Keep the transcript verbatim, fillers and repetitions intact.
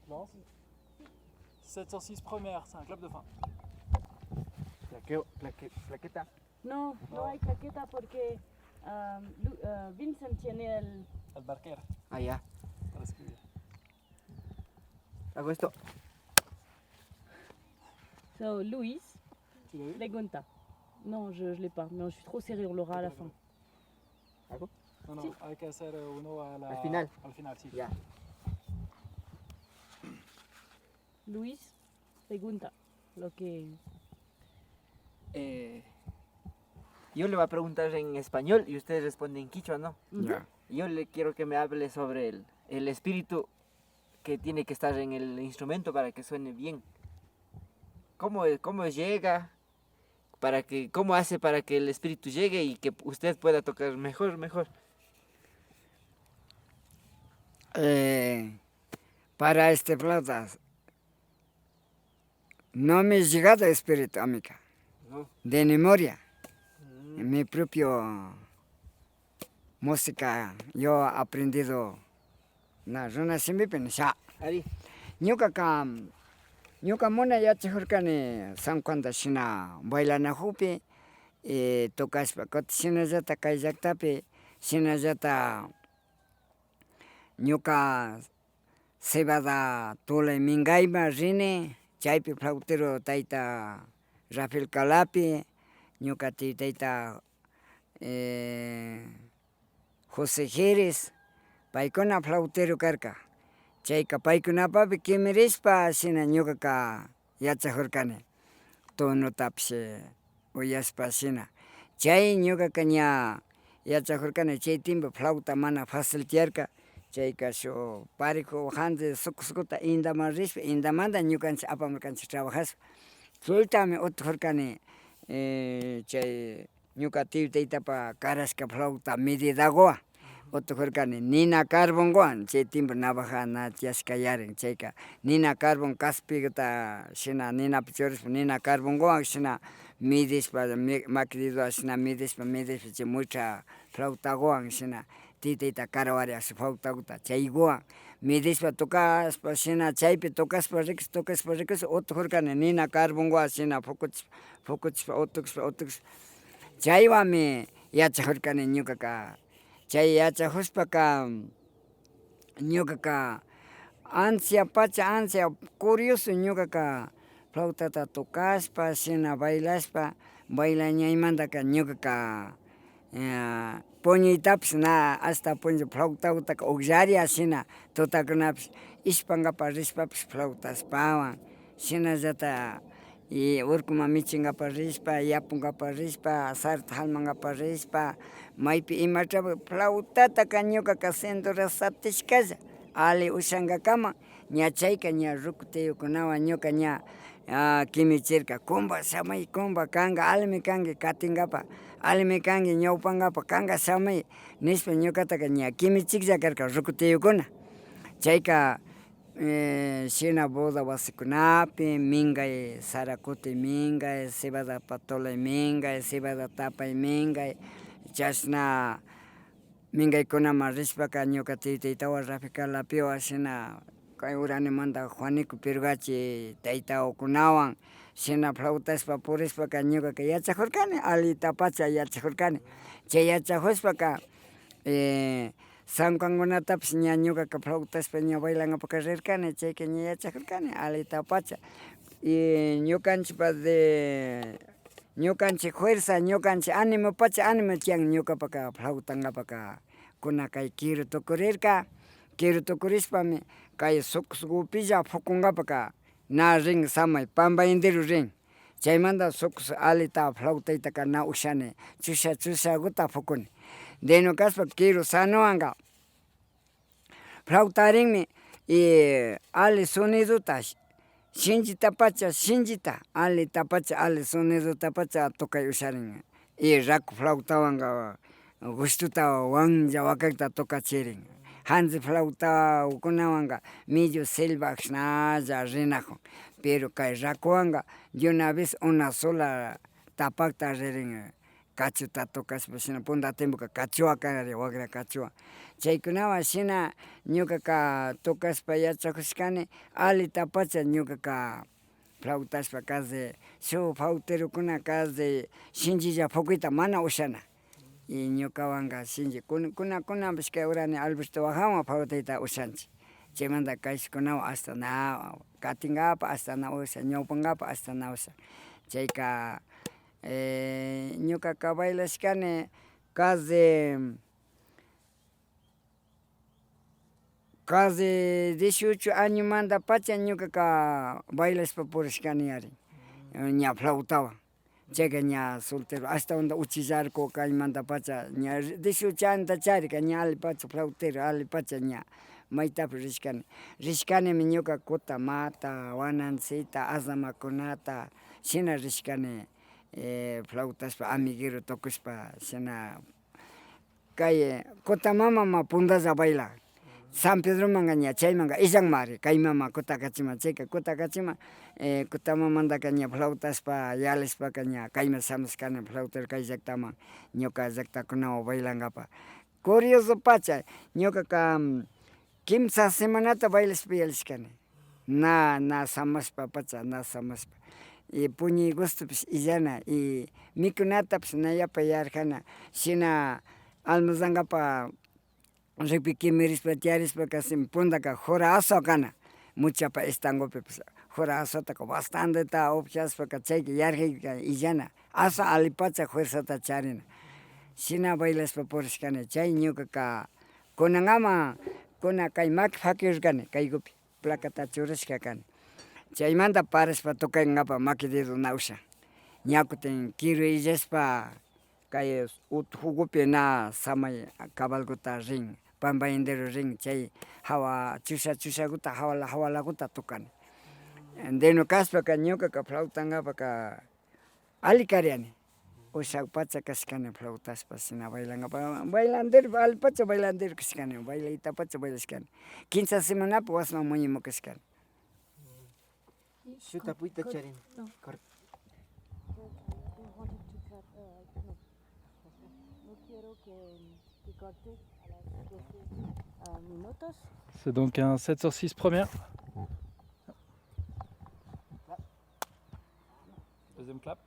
Lance. Sept sur six première, c'est un clap de fin. Plaqueo, plaque- plaqueta. No, no hay plaqueta porque ah, Lu- ah, Vincent tiene el... El barquero. Ah, ya. Para escribir. Hago esto. So, Luis, Tu l'as vu? Pregunta. Non, je ne l'ai pas. Non, je suis trop serré, on l'aura à la fin. Hago. Non, non, hay que hacer uno a la- Al final. Al final, sí. Ya. Luis, pregunta. Lo que... Eh, yo le voy a preguntar en español y usted responde en quichua, ¿no? Ujú. Ya. Yo le quiero que me hable sobre el, el espíritu que tiene que estar en el instrumento para que suene bien. ¿Cómo, cómo llega? Para que, ¿cómo hace para que el espíritu llegue y que usted pueda tocar mejor, mejor? Eh, para este flauta no me llegado espíritu, amiga. No. De memoria. Mi propio música yo aprendido na runa shimipi nisha. Ari. Ñukaka, ñuka muna yachajurkani San Juanda shina bailanajukpi, y tocashpa kutin shinallata kay llaktapi, shinallata ñuka Cebada Tulay Mingayman rini, chaypi flautero tayta Rafael Calapi, ñuka tiyu tayta eh, José Jerez, paykuna flautero karka. Chayka paykunapapi kimirishpa shina ñukaka yachajurkani. Tonotapish uyashpa shina. Chay ñukaka ña yachajurkani, chay tiempo flauta mana fácil tiyarka. Chayka shuk parejo jansi suku sukuta indaman rishpa, indamanta ñukanchik apamurkanchik trabajashpa. Chaytami utukujurkani, eh, chay ñuka tiyu taytapa karashka flauta medidaguwan utukujurkani, nina carbonguwan, chay tiempo navaja na tiyashka yarin, chayka nina carbon kaspiguta shina ninapi churashpa, nina carbonguwan shina midishpa, mi- maquididuwan shina midishpa, midishpa, chay much'a flautaguwan shina titita karawari así flautaguta chayguwan midishpa tocashpa shina chaypi tocashpa rikush, tocashpa rikush utukujurkani nina carbonguwan shina pukuchishpa, pukuchishpa, utukushpa, utukushpa. Chaywanmi yachajurkani ñukaka. Chay yachajushpaka ñukaka ansia pacha, ansia curioso ñukaka flautata tocashpa, shina bailashpa, bailañaymantaka ñukaka, eh, puñuytapish na ashta punlla flautagutaka ukllaria shina tutakunapish ishpankapak rishpapish flautashpawan, shinallata y urkuman michinkapak rishpa, yapunkapak rishpa, sarata jalmankapak rishpa, maypi imata flautataka ñukaka cintura satishkalla, alli ushankakama, ña chayka ña ruku tiyukunawan ñuka ña, ah, kimichirka, kumba shamay, kumba, kanka allimi kanki katinkapak, allimi kanki ñawpankapak, kanka shamay, nishpa ñukataka ña kimichiklla karka ruku tiyukuna. Chayka, eh, shina boda wasikunapi mingay, sarakuti mingay, cebada patulay mingay, cebada tapay mingay, chashna mingaykunaman rishpaka ñuka tiyutawan Rafi Calapiwan shina kay uranimanta Juanico Pirgachi taytakunawan shina flautashpa purishpaka ñukaka yachajurkani, allitapacha yachajurkani. Chay yachajushpaka, eh, sankankunatapish ña ñukaka flautashpa ña bailankapakka rirkani, chayka ña yachajurkani allitapacha. Y ñukanchikpa de, ñukanchik fuerza, ñukanchik animopacha animo tiyan ñukapaka flautankapaka. Kuna kay kiru tukurirka, kiru tukurishpami kay sukuskupilla pukunkapaka na rin samay, pamba entero rin. Chaymanta sukus allita flautaytaka na ushani, chusha chushaguta pukuni. Deno kashpa kiru sanowanka flautarinmi y alli sonidota shinllitapacha, shinllita, allitapacha, alli sonidotapacha tukay usharin. Y raku flautawanka gushtuta wanlla wakakta tukachirin. Jansi flautakunawanka medio silbashnalla rinakun. Pero kay rakuwanka de una vez una sola tapakta ririn. kachuta tocashpa, shina punta tiempoka kachua kari, wagra kachua. Chaykunawan shina ñukaka tocashpa yachakushkani, alitapacha ñukaka flautashpa casi, shuk flauterokuna casi shinchilla pukuyta mana ushana. Y ñukawanka shinchi, kun-, kuna, kunapash kay urani Alberto Bajawan flautayta ushanchik. Chaymanta kayshukkunawan hasta na katinkapak, hasta na usha, ñawpankapak hasta na usha. Chayka, eh, ñukaka bailashkani casi, casi dieciocho añomantapacha ñukaka bailashpa purishkani ari, ña flautawan. Chayka ña soltero, ashtawanta uchillarku kaymantapacha, ña dieciocho añota charika, ña allipacha flautero, allipacha ña maytapi rishkani. Rishkanimi ñuka Kutamata, Wanancita, Azamakunata, shina rishkani, eh, flautashpa amiguero tukushpa, shina kay, eh, Kutamamama pundalla baila. San Pedromanka ña chaymanka illanmari, kay mama Kutakachiman, chayka Kutakachiman, eh, Kutamamantaka ña flautashpa, yalishpaka ña kayman shamushkani, flautero kay llaktaman, ñuka llaktakunawan bailankapak. Curiosopacha, ñukaka, mm, kimsa semanata bailashpa yalishkani. Na, na samashpapacha, na samashpa. Y puñuy gustopish illana, y mikunatapish na yapa yarjana. Shina almazankapak rikpi kimirishpa tiyarishpa casi puntaka jura aswa kana. Muchapa estangopipash jura aswataka bastanteta upyashpaka chayka yarjayka illana. Aswa allipacha fuerzata charina. Shina bailashpa purishkani. Chay ñukaka kunankama, kuna kay maki pakirkani kaykupi. Placata churashka kani. Chaymanta parashpa tukankapak maki dedo na usha. Ña kutin kiru illashpa kay utjukupi na samay cabalgota rin, pampa entero rin, chay hawa chusha chushakuta, hawala hawalakuta tukani. Deno kashpaka ñukaka flautankapaka alli kariani. Ushakpacha kashkani flautashpa shina bailankapak, bailandero, allipacha bailandero kashkani, bailaytapacha bailashkani. Kimsa semanapi wasiman muñamu kashkani. Shuk tapuyta charini. Corta. No quiero que, que corte a las doce, ah, minutos. C'est donc un sept sur six première. Deuxième clap.